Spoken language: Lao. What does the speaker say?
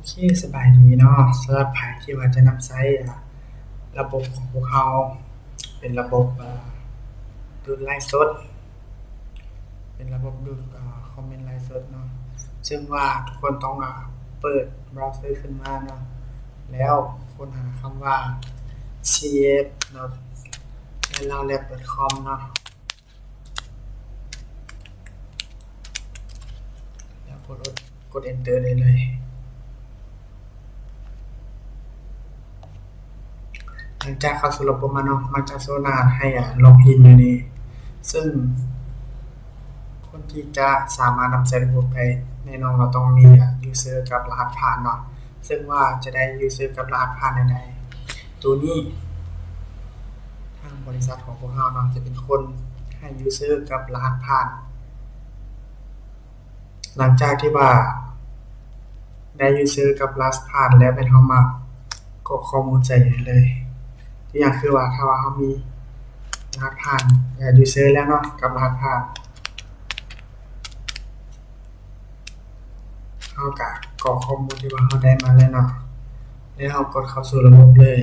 ໂອເຄ ສະບາຍດີເນາະ. ສຳລັບໃຜທີ່ວ່າຈະນຳໃຊ້ ອາ ລະບົບຂອງພວກເຮົາ ເປັນລະບົບ ອາ ດູດໄລຟ໌ສົດ ເປັນລະບົບດູດ ອາ ຄອມເມັນໄລຟ໌ສົດເນາະ, ເຊິ່ງວ່າທຸກຄົນຕ້ອງ ອາ ເປີດບຣາວເຊີຂຶ້ນມາເນາະ ແລ້ວຄົ້ນຫາຄຳວ່າ ຊີເອສ ເນາະ ແລ້ວແລັບ ດອດ ຄອມ ເນາະ. ແລ້ວກົດ ກົດ Enter ໄດ້ເລີຍ. ຫຼັງຈາກເຂົ້າສູ່ລະບົບມາເນາະ ມັນຈະໂຊໜ້າໃຫ້ ອາ ລັອກອິນຢູ່ນີ້ ເຊິ່ງຄົນທີ່ຈະສາມາດນຳໃຊ້ລະບົບໄດ້ ແນ່ນອນວ່າຕ້ອງມີ ອາ user ກັບລະຫັດຜ່ານເນາະ. ເຊິ່ງວ່າຈະໄດ້ user ກັບລະຫັດຜ່ານແນວໃດ ໂຕນີ້ ທາງບໍລິສັດຂອງພວກເຮົາເນາະ ຈະເປັນຄົນໃຫ້ user ກັບລະຫັດຜ່ານ. ຫຼັງຈາກທີ່ວ່າໄດ້ user ກັບລະຫັດຜ່ານແລ້ວ ແມ່ນເຮົາມາກອກຂໍ້ມູນໃສ່ເລີຍ. ຕົວຢ່າງຄືວ່າ ຖ້າວ່າເຮົາມີລະຫັດຜ່ານ user ແລ້ວເນາະ ກັບລະຫັດຜ່ານ ເຮົາກະກອກຂໍ້ມູນທີ່ວ່າເຮົາໄດ້ມາແລ້ວເນາະ ແລ້ວເຮົາກົດເຂົ້າສູ່ລະບົບເລີຍ.